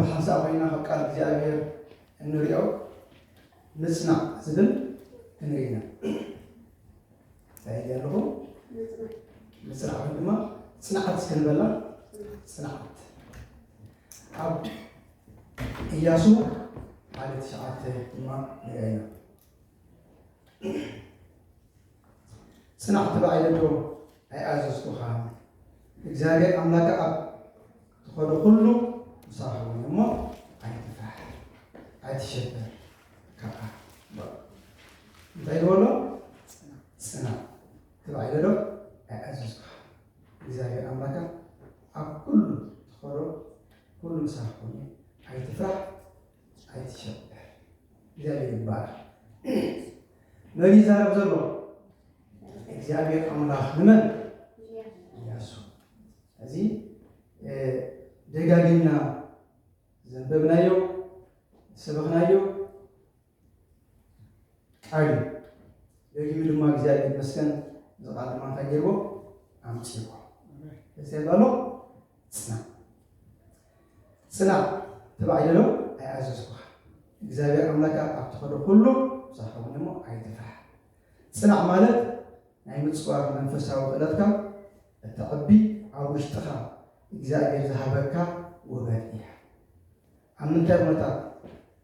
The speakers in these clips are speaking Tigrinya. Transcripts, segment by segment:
ብሓንሳእ ኮይና ካብ ቃል እግዚኣብሔር እንሪኦ ምጽናዕ ዝብል ክንርኢ ኢና። እንታይ ኢለ ኣለኹ? ምጽናዕ ወይ ድማ ጽንዓት እስከ ንበላ። ጽንዓት ኣብ ኢያሱ ሓደ ትሽዓተ ድማ ንሪኣ ኢና። ጽናሕ ትብዓይ ዶ ኣይኣዘዝኩኻ? እግዚኣብሔር ኣምላካ ኣብ ትኸዶ ኩሉ ምሳኻ እውን እሞ ኣይትፍራሕ፣ ኣይትሸበር። ከዓ እንታይ ዝበሎ? ጽናሕ ትብዓይ ዶ ኣይኣዘዝኩኻ? እግዚኣብሔር ኣምላካ ኣብ ኩሉ ትኸዶ ኩሉ ምሳኻ ኮይኑ ኣይትፍራሕ፣ ኣይትሸበር። እግዚኣብሔር ይባረክ። መን ይዛረብ ዘሎ? እግዚኣብሔር ኣምላኽ ንመን? ኢያሱ። እዚ ደጋጊምና ዘንበብናዮ ዝሰበኽናዮ ቃል እዩ። ደጊሙ ድማ እግዚኣብሔር ይመስገን፣ እዚ ቃል ድማ እንታይ ገይርዎ? ኣምፅዎ። እዚ ኣሎ ጽናዕ፣ ጽናዕ ትብዓይ ዶ ኣይኣዘዝኩኻ? እግዚኣብሔር ኣምላካ ኣብ ትኸዶ ኩሉ ምሳኻ እውን እሞ ኣይትፍራሕ። ጽናዕ ማለት ናይ ምጽዋር መንፈሳዊ ክእለትካ እተዕቢ፣ ኣብ ውሽጥኻ እግዚኣብሔር ዝሃበካ ውበት እያ። ኣብ ምንታይ ኩነታት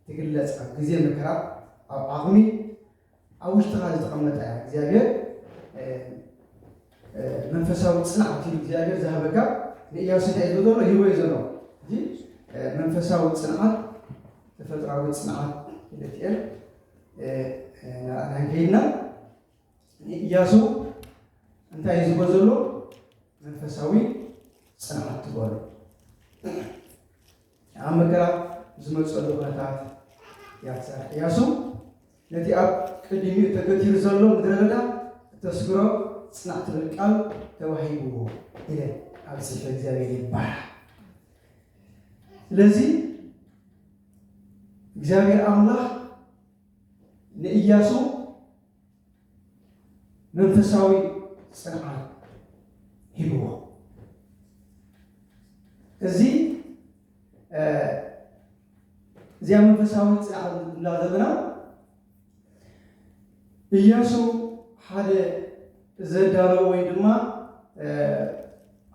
ትግለጽ? ኣብ ግዜ መከራ፣ ኣብ ዓቕሚ፣ ኣብ ውሽጥኻ ዝተቐመጠ እግዚኣብሔር መንፈሳዊ ጽንዓት እዩ እግዚኣብሔር ዝሃበካ። ንእያሱ እንታይ እዩ ዘሎ? ሂወ እዩ ዘሎ። እዚ መንፈሳዊ ጽንዓት፣ ተፈጥራዊ ጽንዓት ክልቲኤን ናርኣና ከይድና ንእያሱ እንታይ እዩ ዝጎ ዘሎ? መንፈሳዊ ጽንዓት ትበሉ። ኣብ መከራ ዝመጸሉ ኩነታት እያ ትሰርሕ። እያሱ ነቲ ኣብ ቅድሚኡ ተገቲሩ ዘሎ ምድረ በዳ እተስግሮ ጽናዕ ትብል ቃል ተዋሂብዎ ኢለ ኣብ ጽሕፈ እግዚኣብሔር ይባሃል። ስለዚ እግዚኣብሔር ኣምላኽ ንእያሱ መንፈሳዊ ጽንዓት ሂብዎ። እዚ እዚኣ መንፈሳዊ ጽንዓት እንብላ ዘለና እያሱ ሓደ ዘዳለዎ ወይ ድማ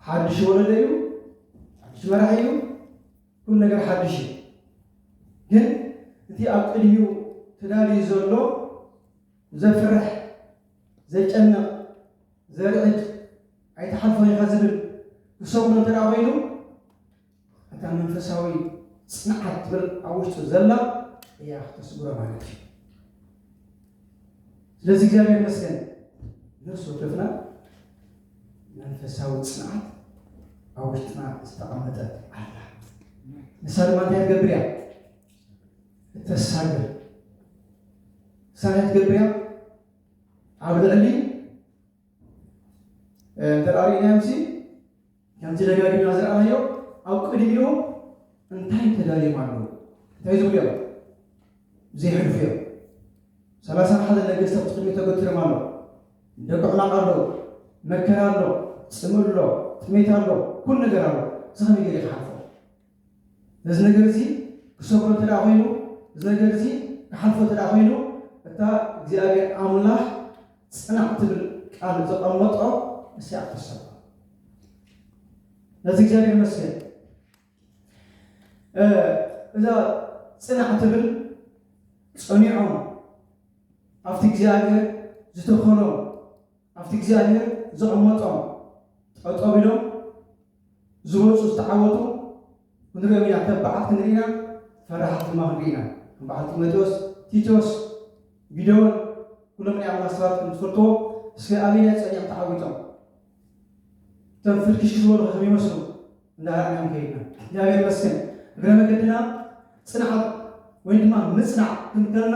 ሓድሽ ወለደ እዩ፣ ሓድሽ መራሒ እዩ። ኩሉ ነገር ሓድሽ እዩ። ግን እቲ ኣብ ቅድሚኡ ተዳልዩ ዘሎ ዘፍርሕ፣ ዘጨንቕ፣ ዘርዕድ፣ ኣይትሓልፎ ኢኻ ዝብል ክሰጉሮ እንተ ደኣ ኮይኑ እታ መንፈሳዊ ጽንዓት ትብል ኣብ ውሽጡ ዘላ እያ ክተስጉሮ ማለት እዩ። ስለዚ እግዚኣብሔር ይመስገን ነፍሲ ወከፍና መንፈሳዊ ጽንዓት ኣብ ውሽጥና ዝተቐመጠት ኣላ። ንሳ ድማ እንታይ ትገብር እያ? እተሳግር። ንሳ እንታይ ትገብር እያ? ኣብ ልዕሊ እንተ ርኢናዮም ሲ ከምቲ ደጋጊምና ዝረኣናዮ ኣብ ቅድሚኡ እንታይ ተዳልዮም ኣለዉ? እንታይ ዝብሉ እዮም? ዘይሕልፉ እዮም። ሰላሳ ሓደ ነገስታት ቅድሚ ተገትሮም ኣሎ። ደቂ ዕላቕ ኣሎ፣ መከራ ኣሎ፣ ጽምእ ኣሎ፣ ጥሜት ኣሎ፣ ኩሉ ነገር ኣሎ። እዚ ከመይ ገይሩ ክሓልፎ? ነዚ ነገር እዚ ክሰብሮ እንተ ደኣ ኮይኑ፣ እዚ ነገር እዚ ክሓልፎ እንተ ደኣ ኮይኑ፣ እታ እግዚኣብሔር ኣምላኽ ጽናዕ ትብል ቃል ዘቐመጦ እሲኣ ክተሰብሮ። ነዚ እግዚኣብሔር ይመስገን። እዛ ጽናዕ ትብል ጸኒዖም ኣብቲ እግዚኣብሔር ዝተኸሎም ኣብቲ እግዚኣብሔር ዘቐመጦም ጠጠው ኢሎም ዝወፁ ዝተዓወቱ ክንሪኦም ኢና። ተባዓት ክንርኢ ኢና፣ ፈራሓት ድማ ክንርኢ ኢና። ከም በዓል ጢሞቴዎስ፣ ቲቶስ፣ ጊደዎን ኩሎም ናይ ኣምላኽ ሰባት ከም ትፈልጥዎ እስከ ኣበየናይ ጸኒዖም ተዓዊቶም? እቶም ፍርክሽክሽ ዝበሉ ከመይ ይመስሉ? እንዳሃርናዮም ከይድና እግዚኣብሔር ይመስገን። እግረ መገድና ጽንዓት ወይ ድማ ምጽናዕ ክንከልና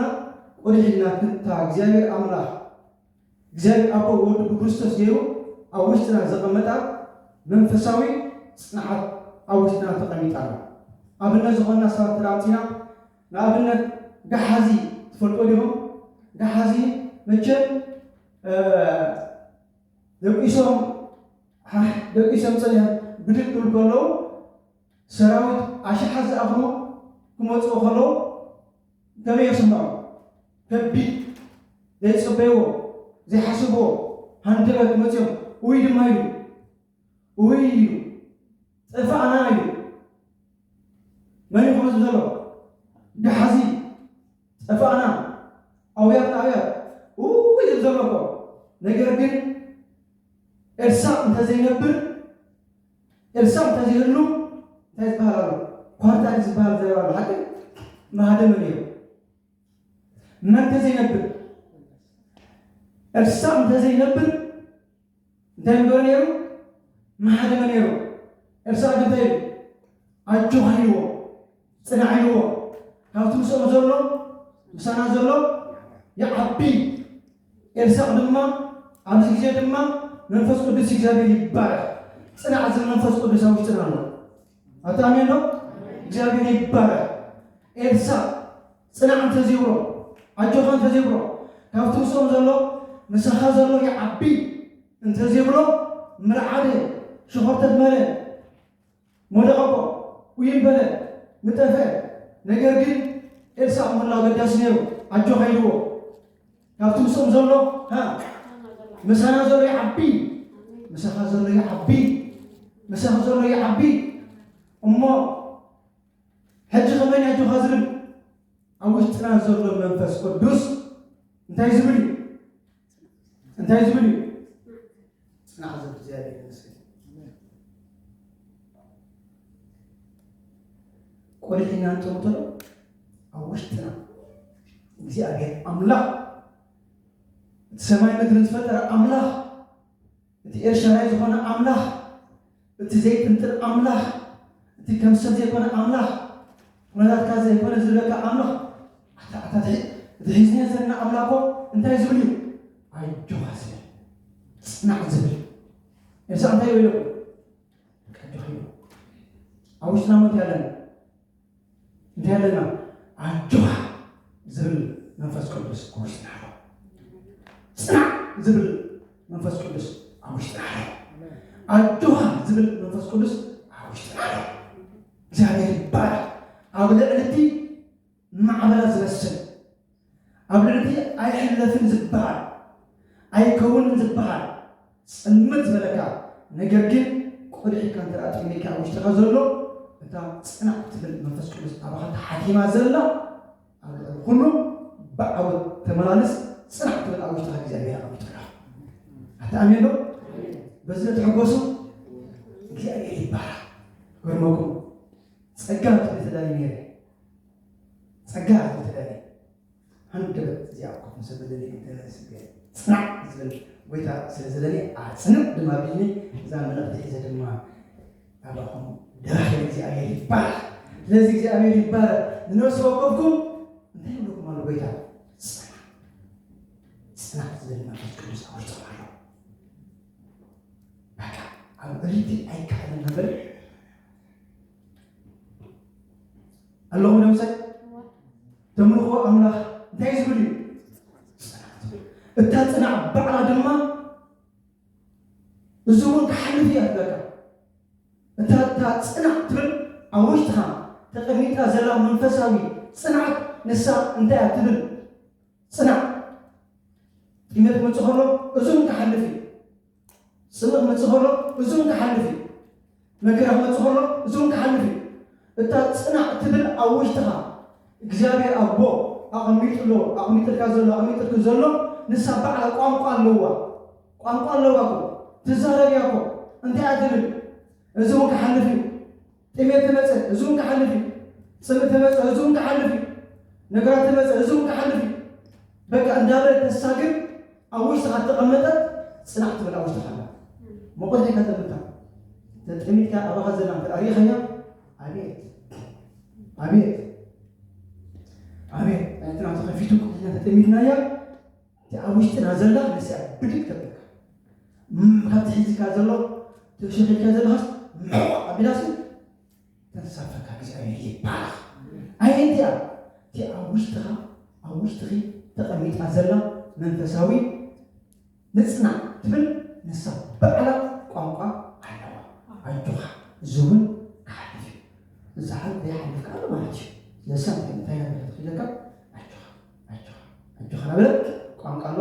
ቆዲሕልና ክንታ እግዚኣብሔር ኣምላኽ እግዚኣብሔር ኣቦ ወዱ ብክርስቶስ ገይሩ ኣብ ውሽጥና ዘቐመጣ መንፈሳዊ ጽንዓት ኣብ ውሽጥና ተቐሚጣ ኣላ። ኣብነት ዝኾንና ሰባት ተዳምፂና ንኣብነት ጋሓዚ ትፈልጦ ዲኹም? ጋሓዚ መቸም ደቂሶም ደቂሶም ጸኒሖም ብድድ ክብሉ ከለዉ ሰራዊት ኣሽሓት ዝኣኽሉ ክመፅኡ ከለዉ ከመይ ይስምዖም? ከቢድ፣ ዘይፅበይዎ፣ ዘይሓስብዎ ሃንደበት መፅዮም፣ እውይ ድማ ኢሉ፣ እውይ ኢሉ፣ ጠፋእና ኢሉ። መን እዩ ከምኡ ዝብል ዘሎ? ጋሓዚ፣ ጠፋእና፣ ኣውያትና ኣውያት፣ እውይ ዝብል ዘሎ እኮ። ነገር ግን ኤልሳዕ እንተዘይነብር፣ ኤልሳዕ እንተዘይህሉ እንታይ ዝበሃል ኣሎ? ኳርታይት ዝበሃል ዘረባ ኣሎ። ሓቂ? መሃደመ ነይሩ። መን እንተዘይነብር፣ ኤልሳዕ እንተዘይነብር እንታይ ምግበረ ነይሩ? መሃደመ ነይሩ። ኤልሳዕ ግን እንታይ ኢሉ? ኣጆኻ ኢልዎ፣ ጽናዕ ኢልዎ። ካብቲ ምስኦም ዘሎ፣ ምሳና ዘሎ ይዓቢ። ኤልሳዕ ድማ ኣብዚ ግዜ ድማ መንፈስ ቅዱስ እግዚኣብሔር ይባረኽ። ጽናዕ ዝብል መንፈስ ቅዱስ ኣብ ውሽጥና ኣሎ። ኣታ ኣሜን ዶ? እግዚኣብሔር ይባረኽ። ኤልሳዕ ጽናዕ እንተዘይብሎ፣ ኣጆኻ እንተዘይብሎ፣ ካብቲ ምስኦም ዘሎ፣ ምሳኻ ዘሎ ይዓቢ እንተዘይብሎ፣ ምርዓደ፣ ሸኾርተት መለ፣ መደቐቆ፣ ውይም በለ፣ ምጠፍአ። ነገር ግን ኤልሳዕ ምህላው ኣገዳሲ ነይሩ። ኣጆኻ ኢልዎ። ካብቲ ምስኦም ዘሎ፣ ሃ፣ ምሳና ዘሎ ይዓቢ፣ ምሳኻ ዘሎ ይዓቢ፣ ምሳኻ ዘሎ ይዓቢ። እሞ ሕጂ ከመይ ኣጆኻ ዝብል? ኣብ ውሽጥና ዘሎ መንፈስ ቅዱስ እንታይ ዝብል እዩ? እንታይ ዝብል እዩ? ጽናዕ ዝብል እግዚኣብሔር ይመስገን። ቆሊሕና እንጠምተሎ ኣብ ውሽጥና እግዚኣብሔር ኣምላኽ፣ እቲ ሰማይ ምድርን ዝፈጠረ ኣምላኽ፣ እቲ ኤልሻዳይ ዝኾነ ኣምላኽ፣ እቲ ዘይጥንጥን ኣምላኽ፣ እቲ ከም ሰብ ዘይኮነ ኣምላኽ፣ ኩነታትካ ዘይኮነ ዝብለካ ኣምላኽ፣ ኣታ፣ ኣታ፣ እቲ፣ እቲ ሒዝናዮ ዘለና ኣምላኽ እኮ እንታይ ዝብል እዩ? ኣጆኻ ዝብል፣ ጽናዕ ዝብል። ኤልሳዕ እንታይ ይብሎ? ኣጆኻ ኢሉ። ኣብ ውሽጥና እሞ እንታይ ኣለና? እንታይ ኣለና? ኣጆኻ ዝብል መንፈስ ቅዱስ ኣብ ውሽጥና ኣሎ። ጽናዕ ዝብል መንፈስ ቅዱስ ኣብ ውሽጥና ኣሎ። ኣጆኻ ዝብል መንፈስ ቅዱስ ኣብ ውሽጥና ኣሎ። እግዚኣብሔር ይባረኽ። ኣብ ልዕሊ እቲ ማዕበላ ዝመስል፣ ኣብ ልዕሊ እቲ ኣይሕለፍን ዝበሃል፣ ኣይከውንን ዝበሃል ጽልምት ዝበለካ፣ ነገር ግን ቆሊሕካ እንተ ደኣ ጠሚትካ ኣብ ውሽጥኻ ዘሎ፣ እታ ጽናዕ ትብል መንፈስ ቅዱስ ኣባኻ ተሓቲማ ዘላ፣ ኣብ ልዕሊ ኩሉ ብዓወት ተመላልስ፣ ጽናዕ ትብል ኣብ ውሽጥኻ እግዚኣብሔር ኣቐሚጡላ። ኣታ ኣሜን ዶ? በዚ ተሐጎሱ። እግዚኣብሔር ይባረኽ። ገርመኩም፣ ጸጋ ትብል ተዳሊ ነይረ። ጸጋ ትብል ተዳሊ። ሃንደበት እዚኣ ኮፍ ምስ በለኒ እንተ ስገ ጽናዕ ዝብል ጎይታ ስለ ዘለኒ፣ ኣጽንዕ ድማ ቢልኒ፣ እዛ መልእኽቲ ሒዘ ድማ ኣባኹም ደራኺ እግዚኣብሔር ይባረኽ። ስለዚ እግዚኣብሔር ይባረኽ። ንነፍሲ ወከፍኩም እንታይ ይብለኩም ኣሎ ጎይታ? ጽናዕ። ጽናዕ ዝብል መንፈስ ቅዱስ ኣብ ውሽጥኩም ኣሎ። በቃ ኣብ እሪቲ ኣይከኣልን ነበር። ኣለኹም ዶ ምሳይ? ተምልኽዎ ኣምላኽ እንታይ ዝብል እዩ? ጽናዕ። እታ ጽናዕ ባዕላ ድማ እዚ እውን ክሓልፍ እያ ትብለካ። እታ፣ እታ ጽናዕ ትብል ኣብ ውሽጥኻ ተቐሚጣ ዘላ መንፈሳዊ ጽንዓት ንሳ እንታይ እያ ትብል? ጽናዕ። ጥሜት ክመጽእ ከሎ እዚ እውን ክሓልፍ እዩ። ጽምእ ክመጽእ ከሎ እዚ እውን ክሓልፍ እዩ። መከራ ክመጽእ ከሎ እዚ እውን ክሓልፍ እዩ። እታ ጽናዕ ትብል ኣብ ውሽጥኻ እግዚኣብሔር ኣቦ ኣቐሚጡ ኣሎ፣ ኣቐሚጥልካ ዘሎ፣ ኣቐሚጥልኪ ዘሎ፣ ንሳ ባዕላ ቋንቋ ኣለዋ። ቋንቋ ኣለዋ እኮ። ትዛረብ እያ እኮ። እንታይ እያ ትብል? እዚ እውን ክሓልፍ እዩ። ጥሜት ተመጸ፣ እዚ እውን ክሓልፍ እዩ። ጽምእ ተመጸ፣ እዚ እውን ክሓልፍ እዩ። ነገራት ተመጸ፣ እዚ እውን ክሓልፍ እዩ። በቃ እንዳበለት ተሳግር ኣብ ውሽጥኻ እተቐመጠት ጽናዕ ትብል ኣብ ውሽጥኻ ኣላ። መቑልሒ ከተምታ። ተጠሚትካ ኣባኻ ዘላ እንተ ርኢኻያ፣ ኣቤት፣ ኣቤት፣ ኣቤት። ናይትና ተኸፊቱ ኩልና ተጠሚትናያ፣ እቲ ኣብ ውሽጥና ዘላ ንስያ ብድግ ተብለካ። እም፣ ካብቲ ሒዝካ ዘሎ፣ ተሸኺልካ ዘለኻስ፣ ምሕቕ ኣቢላሲ፣ ተንሳፈካ እግዚኣብሔር ይባረኽ። ኣየን እቲኣ? እቲ ኣብ ውሽጥኻ፣ ኣብ ውሽጥኺ ተቐሚጣ ዘላ መንፈሳዊ ንጽናዕ ትብል ንሳ ባዕላ ቋንቋ ኣለዋ። ኣጆኻ፣ እዚ እውን ክሓልፍ እዩ። እዚ ሓንቲ ዘይሓልፍካ ኣሎ ማለት እዩ። ስለዚ እንታይ እንታይ ነገር ትኽእለካ ኣጆኻ ኣጆኻ ኣጆኻ ናበለት ቋንቋ ኣሎ።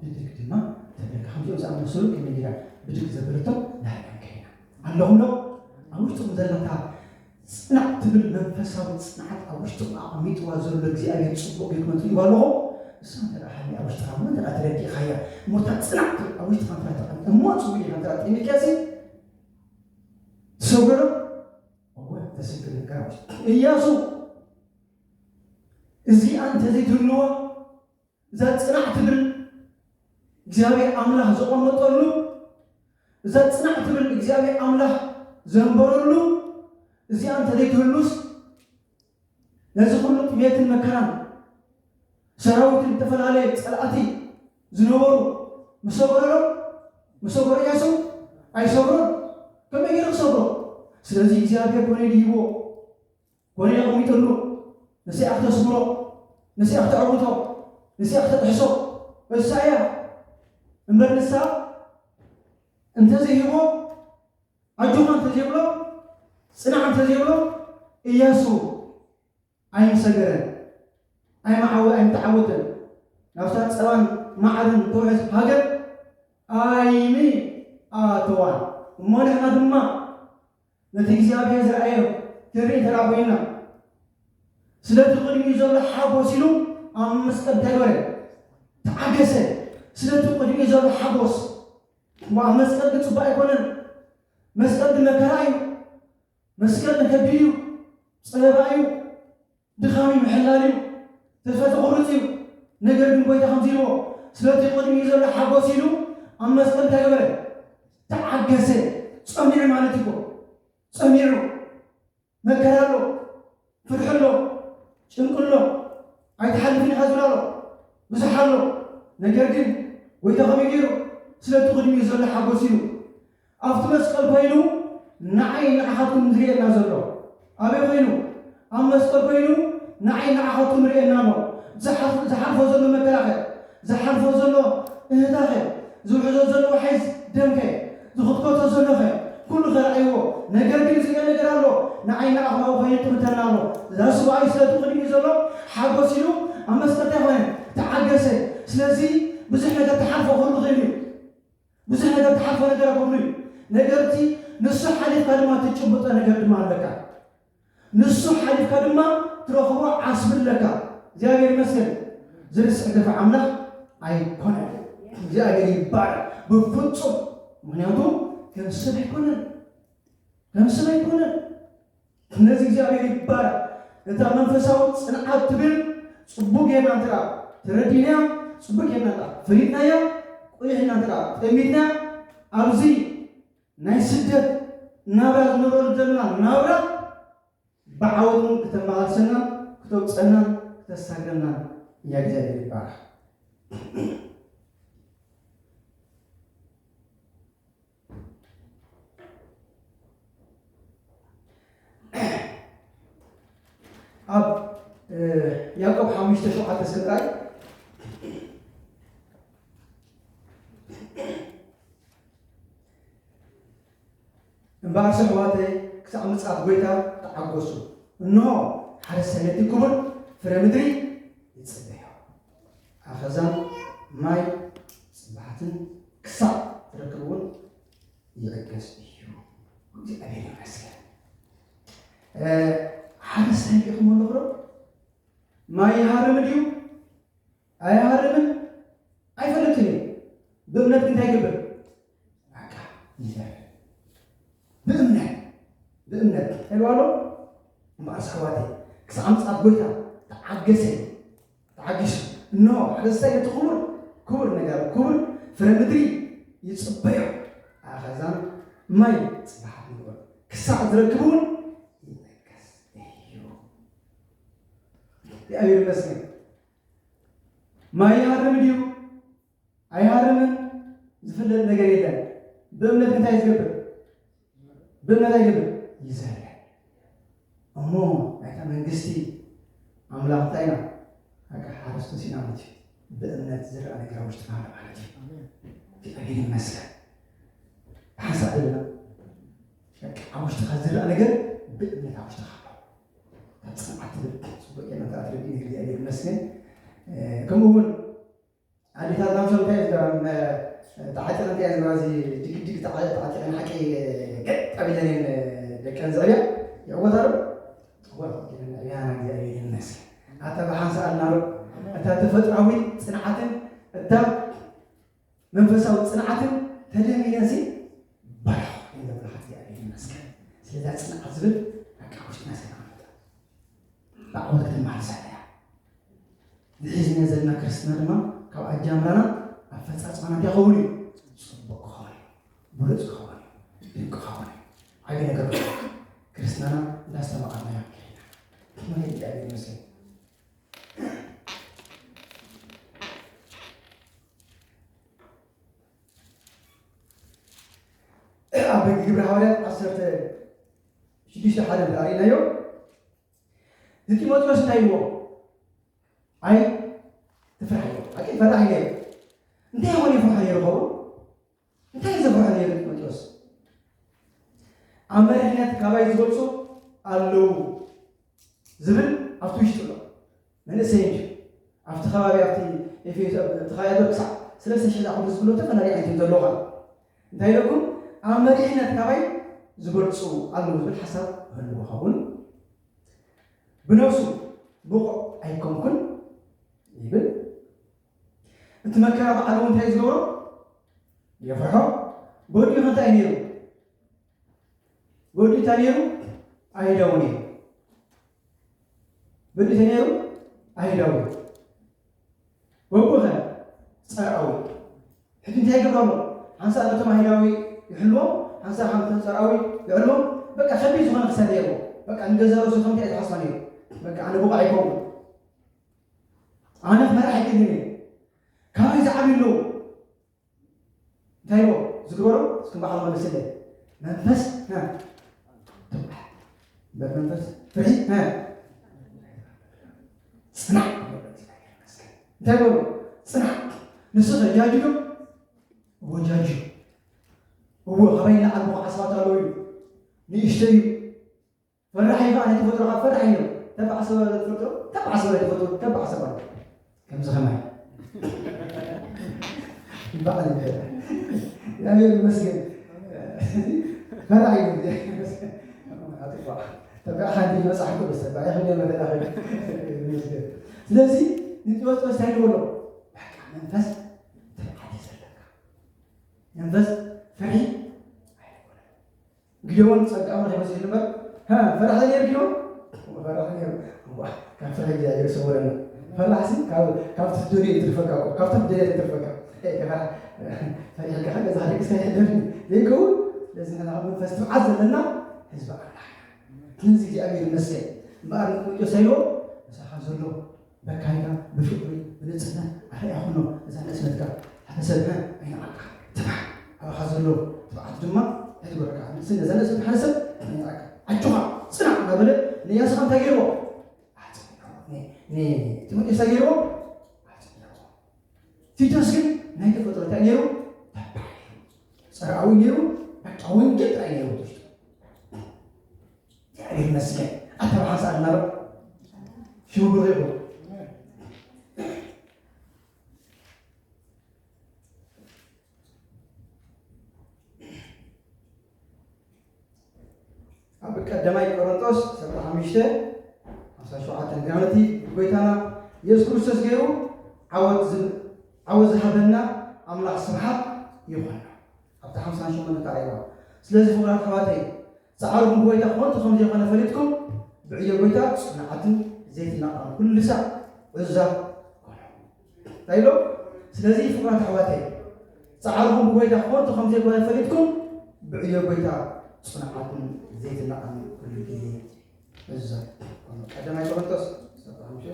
ብድግ ድማ ተብለካ ከምዚኦም ዝኣመሰሉ ከመይ ጌራ ብድግ ዘበለቶም ናበለን ከይና ኣለኹም ዶ ኣብ ውሽጥኹም ዘለካ ጽናዕ ትብል መንፈሳዊ ጽንዓት ኣብ ውሽጥኹም ኣቐሚጥዋ ዘሎ እግዚኣብሔር ጽቡቕ ጌርኩም ትሪእዋ ኣለኹ። እሳ እንተ ደኣ ሃልያ ኣብ ውሽጥኻ እሞ እንተ ደኣ ተረዲእኻያ እሞ እታ ጽናዕ ትብል ኣብ ውሽጥኻ እንተ ደኣ ተቐምጠ እሞ ጽቡቕ ጌርካ እንተ ደኣ ጠሚርካያ ሲ ትሰግዶ ዶ? እወ ተሰግድ ነገር ኣብ ውሽጥኻ። እያሱ እዚኣ እንተ ዘይትህልዋ እዛ ጽናዕ ትብል እግዚኣብሔር ኣምላኽ ዘቐመጠሉ እዛ ጽናዕ ትብል እግዚኣብሔር ኣምላኽ ዘንበረሉ እዚኣ እንተዘይትህሉስ ነዚ ኩሉ ጥሜትን መከራን ሰራዊትን ዝተፈላለየ ጸላእቲ ዝነበሩ ምሰበረሎም ምሰበረ እያሱ ኣይሰብሮን። ከመይ ገይሩ ክሰብሮ? ስለዚ እግዚኣብሔር ኮነ ድይቦ ኮነ ኣቐሚጥሉ ንስያ ክተስምሮ ንስያ ክተዕውቶ ንስያ ክተጥሕሶ እሳ እያ እምበር ንሳ እንተዘይሂቦ ኣጆኻ እንተዘይብሎ ጽናዕ እንተዘይብሎ እያሱ ኣይምሰገረን ኣይመዓወ ኣይምተዓወተን ናብታ ጸባን ማዕርን ተውሕዝ ሃገር ኣይሚ ኣተዋን እሞ ንሕና ድማ ነቲ እግዚኣብሔር ዝረኣዮ ክንርኢ እንተ ኮይንና ስለቲ ቅድሚኡ ዘሎ ሓጎስ ኢሉ ኣብ መስቀል እንታይ ገበረ ተዓገሰ ስለቲ ቅድሚኡ ዘሎ ሓጎስ እሞ ኣብ መስቀል ግን ጽቡቅ ኣይኮነን መስቀል ግን መከራ እዩ መስቀል ግን ከቢድ እዩ ጸበባ እዩ ድኻም እዩ ምሕላል እዩ ተስፋ ተቑርጽ እዩ ነገር ግን ጎይታ ከምዚ ኢልዎ ስለቲ ቅድሚኡ ዘሎ ሓጎስ ኢሉ ኣብ መስቀል እንታይ ገበረ ተዓገሰ ጸሚዑ ማለት እኮ ጸሚዑ መከራ ኣሎ ፍርሒ ኣሎ ጭንቂ ኣሎ ኣይትሓልፍን ኢኻ ዝብላ ኣሎ ብዙሕ ኣሎ ነገር ግን ጎይታ ከመይ ገይሩ ስለቲ ቅድሚኡ ዘሎ ሓጎስ ኢሉ ኣብቲ መስቀል ኮይኑ ንዓይ ንዓኻትኩም ዝርእየና ዘሎ ኣበይ ኮይኑ ኣብ መስቀል ኮይኑ ንዓይ ንዓኻትኩም ርእየና ኣሎ ዝሓልፎ ዘሎ መከራኸ ዝሓልፎ ዘሎ እህታኸ ዝውሕዞ ዘሎ ሓይዝ ደምከ ዝኽትከቶ ዘሎኸ ኩሉ ከረኣይዎ ነገር ግን ዝርአ ነገር ኣሎ ንዓይ ንዓኹም ኣብኡ ኮይኑ ይጥምተና ኣሎ እዛ ስብኣይ ስለቲ ቅድሚኡ ዘሎ ሓጎስ ኢሉ ኣብ መስቀል እንታይ ኮነ ተዓገሰ ስለዚ ብዙሕ ነገር ተሓልፎ ክህሉ ክእል እዩ ብዙሕ ነገር ትሓልፎ ነገር ኣብ ጎኑ እዩ። ነገር እቲ ንሱ ሓሊፍካ ድማ ትጭብጦ ነገር ድማ ኣለካ። ንሱ ሓሊፍካ ድማ ትረኽቦ ዓስቢ ኣለካ። እግዚኣብሔር ይመስገን። ዝርስዕ ገፋ ኣምላኽ ኣይኮነን። እግዚኣብሔር ይባረክ። ብፍጹም ምክንያቱ ከም ሰብ ኣይኮነን። ከም ሰብ ኣይኮነን። ነዚ እግዚኣብሔር ይባረክ። እታ መንፈሳዊ ጽንዓት ትብል ጽቡቅ ጌርና እንተ ተረዲናያ ጽቡቅ ጌርና ፈሊጥናያ ቁይሕና እንተ ጠሚትና ኣብዚ ናይ ስደት ናብራ ዝነበሩ ዘለና ናብራ ብዓወት እውን ክተመላልሰና ክተውፀና ክተሳግረና እያ እግዚኣብሔር ይባረክ። ኣብ ያዕቆብ ሓሙሽተ ሸውዓተ እስከ ጥራይ እምበኣርሲ ኣሕዋተይ ክሳዕ ምጽኣት ጐይታ ተዓገሱ። እንሆ ሓረስታይ ነቲ ክቡር ፍረ ምድሪ ይጽበዮ። ኣኸዛን ማይ ጽባሕትን ክሳዕ ትረክብ እውን ይዕገስ እዩ። እግዚኣብሔር ይመስገን። ሓረስታይ ርኢኹም ኣለኹ ዶ? ማይ ይሃርም ድዩ? ኣይሃርምን? ኣይፈልጥን እዩ። ብእምነት ግን እንታይ ይገብር? በቃ ይዘር። ብእምነት ብእምነት እንታይ ኣሎ? እምበኣር ኣሕዋተይ ክሳዕ ምጽኣት ጐይታ ተዓገሰ። ተዓጊሱ እንሆ ሓረስታይ ነቲ ክቡር ክቡር ነገር ክቡር ፍረ ምድሪ ይጽበዮ። ኣኸዛን ማይ ጽባሕ ንግበር ክሳዕ ዝረክብ እውን ይጠቀስ እዩ። እግዚኣብሔር ይመስገን። ማይ ይሃርም ድዩ? ኣይሃርምን ዝፍለጥ ነገር የለን። ብእምነት እንታይ ዝገብር? ብእምነት ኣይገብር ይዘርእ። እሞ ናይታ መንግስቲ ኣምላኽ እንታይ ኢና? በቃ ሓረስቶስ ኢና ማለት እዩ። ብእምነት ዝረኣ ነገር ኣብ ውሽጥና ኣሎ ማለት እዩ። እግዚኣብሔር ይመስገን። ብሓንሳእ ደለና በቃ ኣብ ውሽጥኻ ዝረኣ ነገር ብእምነት ኣብ ውሽጥኻ ኣሎ። ካብ ጽንዓት ትብል ጽቡቅ ጌርና ተኣትረዲ እግዚኣብሔር ይመስገን። ከምኡ እውን ኣዴታትና ምሳም እንታይ ዝገራም ተዓጢቐን እንታይ ዝገራ እዚ ድግድግ ተዓጢቐን ሓቂ ገጥ ኣቢለን እየን ደቀን ዘዕብያ። ይዕወታ ዶ? ይዕወታ። ያና እግዚኣብሔር ይመስገን። ኣታ ብሓንሳእ ኣልና ዶ? እታ ተፈጥራዊት ጽንዓትን እታ መንፈሳዊ ጽንዓትን ተደሚረን ሲ በራኽ እንደብላ እግዚኣብሔር ይመስገን። ስለዛ ጽንዓት ዝብል በቃ ውሽጥና ሰላም መጣ። ብዓወት ከተመሓልሳ እያ። ዝሒዝና ዘለና ክርስትና ድማ ካብ ኣጃምራና ኣፈጻጽማና እንታይ ክኸውን እዩ? ጽቡቅ ክኸውን እዩ። ብሉጽ ክኸውን እዩ። ድንቅ ክኸውን እዩ። ዓቢ ነገር ክኸውን እዩ። ክርስትናና እንዳስተማቐርናዮ ከይና። ክመይ እግዚኣብሔር ይመስገን። ኣብ ግብሪ ሃዋርያት ዓሰርተ ሽዱሽተ ሓደ እንተኣሪእናዮ ንጢሞቴዎስ እንታይ ኢልዎ? ኣይ ትፍራሕ ኢልዎ። ኣይ ፈራሕ ኢለ እንታይ ይኾን ይፍራሕ ነይሩ ኸውን? እንታይ እዩ ዘፍርሖ ነይሩ ጢሞቴዎስ? ኣብ መሪሕነት ካባይ ዝበልጹ ኣለዉ ዝብል ኣብቲ ውሽጡ ኣሎ። መንእሰይ እንጂ ኣብቲ ከባቢ ኣብቲ ኤፌሶ ኣብቲ ኻያዶ ክሳዕ ሰለስተ ሽሕ ዝኣኽሉ ዝብሎ ተፈላለየ ዓይነት እዩ ዘለዉ። እንታይ ኢለኩም? ኣብ መሪሕነት ካባይ ዝበልጹ ኣለዉ ዝብል ሓሳብ ክህልዎ ኸውን። ብነብሱ ብቑዕ ኣይኮንኩን ይብል። እቲ መከራ በዓሉ እንታይ ዝገብሮ? የፍርሖ። በዲኡ እንታይ ነይሩ? በዲኡ እንታይ ነይሩ? ኣይዳው ነይሩ። በዲኡ እንታይ ነይሩ? ኣይዳው። ወቡኸ ጸርኣዊ። ሕጂ እንታይ ይገብሮ ኣሎ? ሓንሳእ ነቶም ኣይዳዊ ይሕልዎም፣ ሓንሳእ ሓንቶም ጸርኣዊ ይሕልዎም። በቃ ከቢድ ዝኾነ ክሳድ ነይርዎ። በቃ ንገዛ ርእሱ ከምቲ ኣይተሓስባ ነይሩ። በቃ ኣነ ብቑዕ ኣይኮንኩን። ኣነ ክመራሕ ኣይክእልን እየ። ካባይ ዝዓብዩ ኣለዉ። እንታይ ይብሎ? ዝግበሮ እስኪ በዓል መልስለ። መንፈስ፣ እ፣ ትብዓት። በመንፈስ ፍርሒ፣ እ፣ ጽናዕ። እንታይ ይብሎ? ጽናዕ። ንስኸ ጃጅዶ? እዎ ጃጅ። እዎ፣ ካባይ ንላዕሊ ብቑዓት ሰባት ኣለዉ እዩ። ንእሽተይ እዩ። ፈራሕ ኢኻ፣ ናይ ተፈጥሮኻ ፈራሕ እዩ። ተባዕ ሰብ ትፈጥሮ፣ ተባዕ ሰብ ናይ ተፈጥሮ፣ ተባዕ ሰብ ኣሎ። ከምዚ ከማይ። በዓል ይበል። እግዚኣብሔር ይመስገን። ፈራሕ እዩ። ኣጥፋ። ተባዕ ሓንቲ መጽሓፍ ቅዱስ ተባዕ ይኸደ መተዳኸ። ይመስገን። ስለዚ ንጢሞቴዎስ እንታይ ይብሎ? በቃ መንፈስ ትብዓት እዩ ዘለካ። መንፈስ ፍርሒ ኣይኮነን። ጊደዎን ጸጋ ኣምላኽ ይመስል እምበር፣ ሃ፣ ፈራሕ ነይሩ ጊደዎን? ፈራሕ ነይሩ። እዋ፣ ካብ ፍርሒ እግዚኣብሔር ይሰውረና። ፈራሕሲ ካብ፣ ካብ ትደልዮ እዩ ትርፈካ እኮ፣ ካብ ትደልዮ እዩ ትርፈካ። ኤ፣ ፈራሕ፣ ፈሪሕካ ገዛ ደቂስካ ይሕደር ዘይከውን። ስለዚ ንሕና ካብ መንፈስ ትብዓት ዘለና ህዝቢ ኣምላኽ ኢና። ስለዚ እግዚኣብሔር ይመስገን። እምበኣር ንጢሞቴዎስ ኢልዎ፣ ምሳኻ ዘሎ በካይታ ብፍቕሪ ብንጽህና ኣርኣያ ኩኖ እዛ ንእስነትካ ሓደ ሰብ ኣይነዓካ ትብዓት ኣባኻ ዘሎ ትብዓት ድማ ኣይትጎረካ ንእስነ እዛ ንእስነት ሓደ ሰብ ኣይነዓካ ኣጆኻ ጽናዕ እናበለ ንያስኻ እንታይ ገይርዎ ኣጽኒዕዎ ንጢሞቴዎስ እንታይ ገይርዎ ኣጽኒዕዎ ቲቶስ ግን ናይ ተፈጥሮ እንታይ ነይሩ ተባዕ ጸርኣዊ ነይሩ በቃ ወንጌል ጥራይ ነይሩ ትሽጡ እግዚኣብሔር ይመስገን። ኣታ ብሓንሳእ ኣለና ዶ? ሽሙ ብሩኽ ይኹን። ኣብ ቀዳማይ ቆሮንቶስ ዓሰርተ ሓሙሽተ ሓምሳ ሸውዓተ ገና ነቲ ጎይታና የሱስ ክርስቶስ ገይሩ ዓወት ዝብ-፣ ዓወት ዝሃበና ኣምላኽ ስብሓት ይኹን። ኣብቲ ሓምሳን ሸሞንተን ተራእይዋ። ስለዚ ፍቑራት ኣሕዋተይ፣ ጻዕርኹም ብጎይታ ከንቱ ከም ዘይኮነ ፈሊጥኩም፣ ብዕዮ ጎይታ ጽኑዓትን ዘይትናቐቑን ኩሉ ሳዕ ዕዙዛት ኩኑ። እንታይ ኢሎ? ስለዚ ፍቑራት ኣሕዋተይ፣ ጻዕርኹም ብጎይታ ከንቱ ከም ዘይኮነ ፈሊጥኩም፣ ብዕዮ ጎይታ ጽኑዓትን ዘይትናቐቑን ኩሉ ግዜ ዕዙዛት ኩኑ። ቀዳማይ ቆሮንቶስ ዓሰርተ ሓሙሽተ፣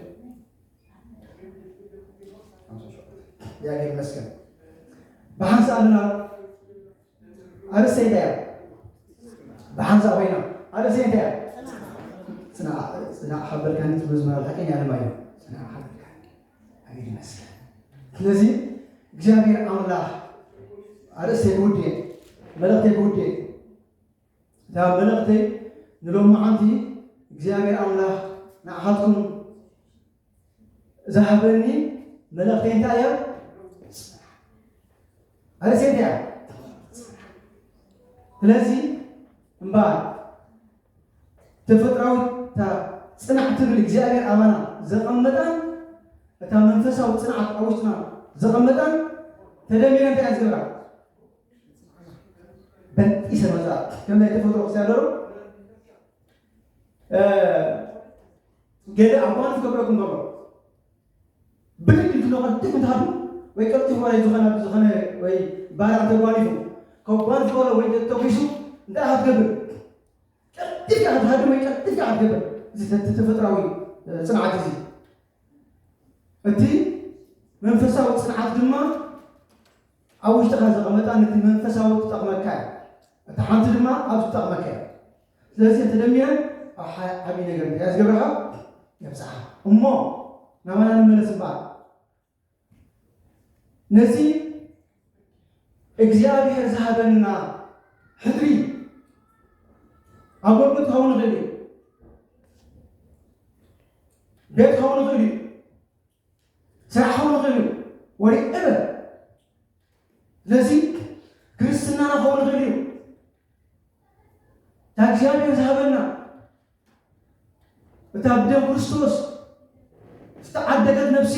ሓምሳ ሸውዓተ። እግዚኣብሔር ይመስገን። ብሓንሳእ ኣለና። ኣርእስተይ እንታይ እያ? ብሓንሳእ ኮይና። ኣርእስተይ እንታይ እያ? ጽናዕ፣ ጽናዕ ሓበርካኒ ትብሉ ዝመራ ሓቀኛ ኣለማዮ። ጽናዕ ሓበርካኒ። ኣሜን ይመስገን። ስለዚ እግዚኣብሔር ኣምላኽ ኣርእስተይ ብውዴ፣ መልእኽተይ ብውዴ። እታ መልእኽተይ ንሎማዓንቲ እግዚኣብሔር ኣምላኽ ንዓኻትኩም ዝሃበኒ መልእኽቲ እንታይ እያ? ኣርእስቲ እንታይ እያ? ስለዚ እምበኣር ተፈጥራዊ እታ ጽናዕ ትብል እግዚኣብሔር ኣባና ዘቐመጣን እታ መንፈሳዊ ጽንዓት ኣብ ውሽጥና ዘቐመጣን ተደሚረን እንታይ እያ ዝገብራ? በጢሰ መጻ ከም ናይ ተፈጥሮ ክሳደሩ ገለ ኣብ ጓንፍ ክገብረኩም ከሎ ብድግ ኢልኩም ቅድም እንትሃሉ ወይ ቀልጢፉ ወይ ዝኾነ ዝኾነ ወይ ባራ እንተጓኒፉ ካብ ጓንፍ ከሎ ወይ ተተጒሱ እንታይ ኢኻ ትገብር? ቀልጢፍካ ክትሃድም ወይ ቀልጢፍካ ክትገብር። እዚ ተ- ተፈጥራዊ እ፣ ጽንዓት እዚ። እቲ መንፈሳዊ ጽንዓት ድማ ኣብ ውሽጥኻ ዘቐመጣ ነቲ መንፈሳዊ ትጠቕመካ እያ። እታ ሓንቲ ድማ ኣብ ትጠቕመካ እያ። ስለዚ ተደሚረን ኣብ ሓ- ዓብዪ ነገር እንታይ ዝገብረኻ? የብፅሓ። እሞ ናባና ንመለስ እምበኣር ነዚ እግዚኣብሔር ዝሃበና ሕድሪ ኣገልግሎት ክኸውን ይኽእል እዩ፣ ቤት ክኸውን ይኽእል እዩ፣ ስራሕ ክኸውን ይኽእል እዩ፣ ወሪ እበር። ስለዚ ክርስትናና ክኸውን ይኽእል እዩ። እታ እግዚኣብሔር ዝሃበና እታ ብደም ክርስቶስ ዝተዓደገት ነፍሲ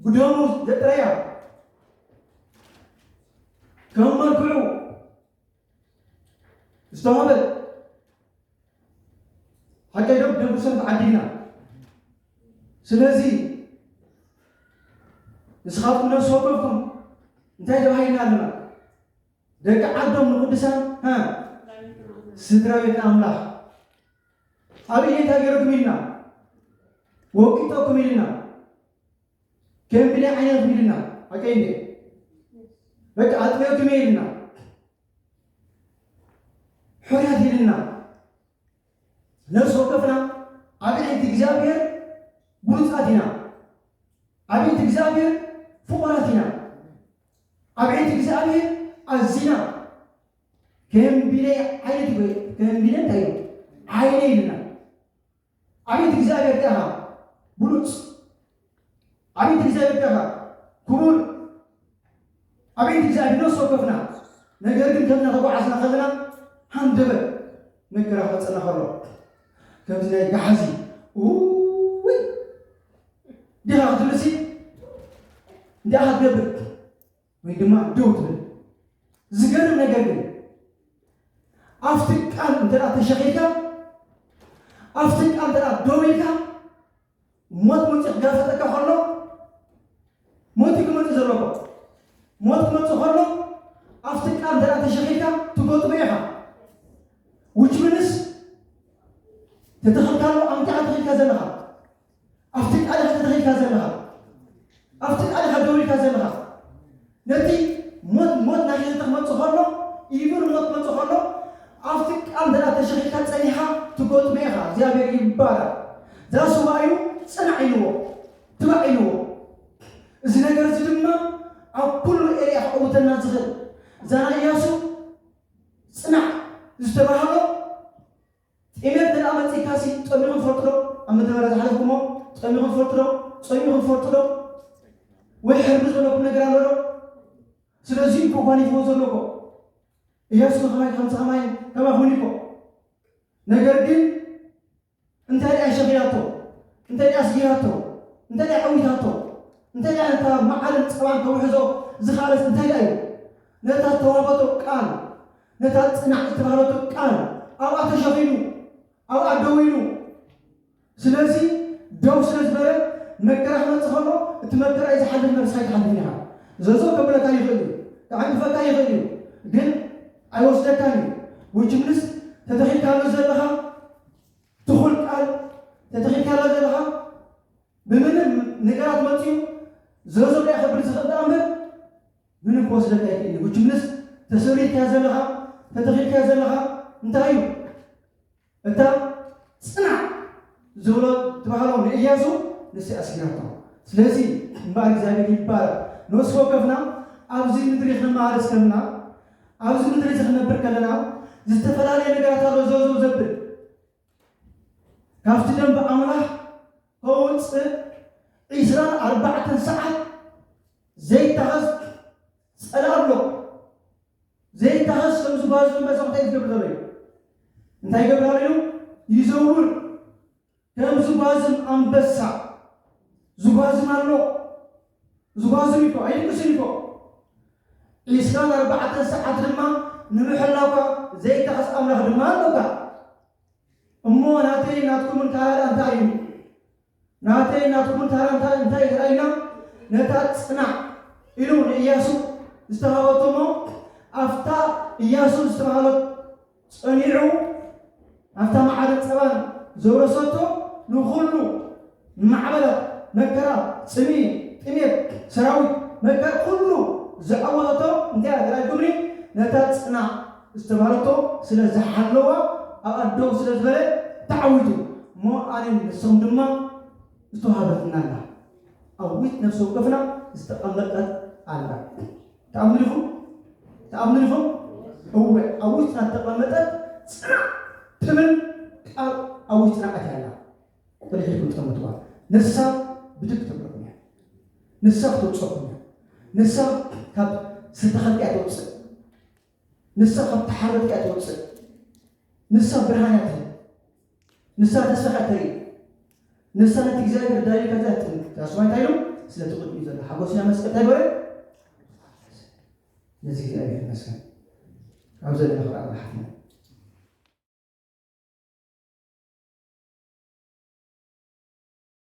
ብደሙ ዘጥረያ ከም መልክዑ ዝተዋህበት ሓቀይ ዶ ብደም ክርስቶስ ተዓዲግና። ስለዚ ንስኻትኩም ነፍሲ ወከፍኩም እንታይ ተባሂልና ኣለና? ደቂ ዓዶም ንቅዱሳን እ፣ ስድራ ቤት ኣምላኽ። ኣብ ኢየታ ገይረኩም ኢልና ወቂጠኩም ኢልና ከንብለ ዓይነትኩም ኢልና ሓቀይ እንዴ በቃ ኣጥበኩም ኢልና ሕርያት ኢልና ነፍሲ ወከፍና ኣብ ዓይንቲ እግዚኣብሔር ብሉጻት ኢና። ኣብ ዓይንቲ እግዚኣብሔር ፍቑራት ኢና። ኣብ ዓይንቲ እግዚኣብሔር ኣዚና ከንቢለ ዓይነት ወይ ከንቢለ እንታይ እዩ? ዓይነ ኢልና። ኣብ ዓይንቲ እግዚኣብሔር እንታይ ኢኻ? ብሉጽ። ኣብ ዓይንቲ እግዚኣብሔር እንታይ ኢኻ? ክቡር። ኣብ ዓይንቲ እግዚኣብሔር ነፍሲ ወከፍና። ነገር ግን ከምና ተጓዓዝና ከለና ሃንደበት መከራ ክመጸና ከሎ ከምዚ ናይ ጋሓዚ ውይ ዲኻ ክትብልሲ እንታይ ክትገብር ወይ ድማ ደው ትብል። ዝገርም ነገር ግን ኣብቲ ቃል እንተ ተሸኺልካ ኣብቲ ቃል እንተ ደው ኢልካ ሞት መፂኡ ክጋፈጠካ ከሎ ሞት ክመፅእ ዘለዎ ሞት ክመፅእ ከሎ ኣብቲ ቃል እንተ ተሸኺልካ ትጎጥሞ ኢኻ። ውጭ ምንስ ተተኸልካሉ ኣምቲኻ ተኸልካ ዘለኻ ኣብቲ ቃልኻ ተተኺልካ ዘለኻ ኣብቲ ቃልኻ ደው ኢልካ ዘለኻ ነቲ ሞት ሞት ናይ ህይወት ክመፅእ ከሎ ኢቭን ሞት ክመፅእ ከሎ ኣብቲ ቃል እንተ ተሸኺልካ ፀኒኻ ትጎጥሞ ኢኻ። እግዚኣብሔር ይባረክ። ዛስዋ እዩ ጽናዕ ኢልዎ ትባዕ ኢልዎ። እዚ ነገር እዚ ድማ ኣብ ኩሉ ኤርያ ክዕውተና ዝኽእል እዛ ናይ እያሱ ጽናዕ ዝተባህሎ ጥሜት እንተ መጺእካሲ ጸሚኹም ትፈልጡ ዶ? ኣብ ምድረ በዳ ዝሓለፍኩሞ ጸሚኹም ትፈልጡ ዶ? ጸሚኹም ትፈልጡ ዶ? ወይ ሕርቢ ዝበለኩም ነገር ኣሎ ዶ? ስለዚ እኮ ጓኒፍዎ ዘሎ እኮ እያሱ ከማይ ከምዚ ከማይ ከማይ ኾይኑ እኮ ነገር ግን እንታይ ደኣ ሸኺላቶ እንታይ ደኣ ኣስጊራቶ እንታይ ደኣ ዓዊታቶ እንታይ ደኣ ነታ መዓርን ጸባን ከውሕዞ ዝኸኣለስ እንታይ ደኣ እዩ ነታ ዝተዋህበቶ ቃል ነታ ጽናዕ ዝተባህለቶ ቃል ኣብኣ ተሸኺሉ ኣብኣ ደው ኢሉ ስለዚ ደው ስለ ዝበለ መከራ ክመጽእ ከሎ እቲ መከራ እዩ ዝሓልፍ መርሳ ኣይትሓልፍን ኢኻ ዘዞ ከብለካ ይኽእል እዩ ክዓንቅፈካ ይኽእል እዩ ግን ኣይወስደካን እዩ ውችምንስ ተተኺልካሉ ዘለኻ ትኹል ቃል ተተኺልካሉ ዘለኻ ብምንም ነገራት መፅዩ ዘዞ ዳ ከብል ዝኽእል ዳ እምበር ምንም ክወስደካ ይኽእል እዩ ውችምንስ ተሰሪትካ ዘለኻ ተተኺልካ ዘለኻ እንታይ እዩ እታ ጽናዕ ዝብሎ ትባህሎ ንእያሱ ንስ ኣስጊራቶ ስለዚ እምበኣር እግዚኣብሔር ይባረክ ነፍሲ ወከፍና ኣብዚ ምድሪ ክንመሃር እስከምና ኣብዚ ምድሪ እዚ ክንነብር ከለና ዝተፈላለየ ነገራት ኣሎ ዘብዘብ ዘብል ካብቲ ደንበ ኣምላኽ ከውፅእ ዒስራን ኣርባዕተን ሰዓት ዘይተኸስ ጸላእ ኣሎ። ዘይተኸስ ከም ዝጓዝም በዛ እንታይ ዝገብር ዘሎ እዩ? እንታይ ይገብር ኣሎ እዩ? ይዘውር። ከም ዝጓዝም ኣንበሳ ዝጓዝም ኣሎ። ዝጓዝም ይኮ ኣይድቅስን ይኮ። ዒስራን ኣርባዕተን ሰዓት ድማ ንምሕላኳ ዘይተኸስ ኣምላኽ ድማ ኣለካ። እሞ ናተይ ናትኩምን ታራ እንታይ እዩ? ናተይ ናትኩምን ታራ እንታይ እንታይ እዩ ተራኢና? ነታ ጽናዕ ኢሉ ንእያሱ ዝተሃበቶ እሞ ኣብታ እያሱ ዝተባህለት ጸኒዑ ኣብታ ማዕረ ጸባን ዘውረሰቶ ንኹሉ ማዕበላት መከራ፣ ጽሚ፣ ጥሜት፣ ሰራዊት መከራ ኩሉ ዝዓወተቶ እንታይ ኣገራጅ ግብሪ ነታ ጽናዕ ዝተባህለቶ ስለ ዝሓለዋ ኣብኣ ደው ስለ ዝበለ ተዓዊቱ። እሞ ኣነ ንስኹም ድማ ዝተዋሃበትና ኣላ። ኣብ ዊት ነፍሲ ወከፍና ዝተቐመጠት ኣላ። ተኣምኑ ዲኹም? ተኣምኑ ዲኹም? እወ፣ ኣብ ውሽጥና ዝተቐመጠት ጽናዕ ትብል ቃል ኣብ ውሽጥና ኣትያ ኣላ። ተልሒልኩም ተቐምጥዋ። ንሳ ብድግ ተብለኩም እያ። ንሳ ክተውፅኣኩም እያ። ንሳ ካብ ዝተኸልካ እያ ተውፅእ። ንሳ ካብ ተሓረድካ እያ ተውፅእ። ንሳ ብርሃን እያ ትህብ። ንሳ ተስፋ እያ ተርኢ። ንሳ ነቲ እግዚኣብሔር ዳይካ እያ ትጥምት። ዳስዋ እንታይ ኢሉ? ስለቲ ቅድሚኡ ዘሎ ሓጎስ ኢና መስቀል እንታይ በለ? ነዚ እግዚኣብሔር ይመስገን። ኣብ ዘለና ክረኣ ብሓፍና።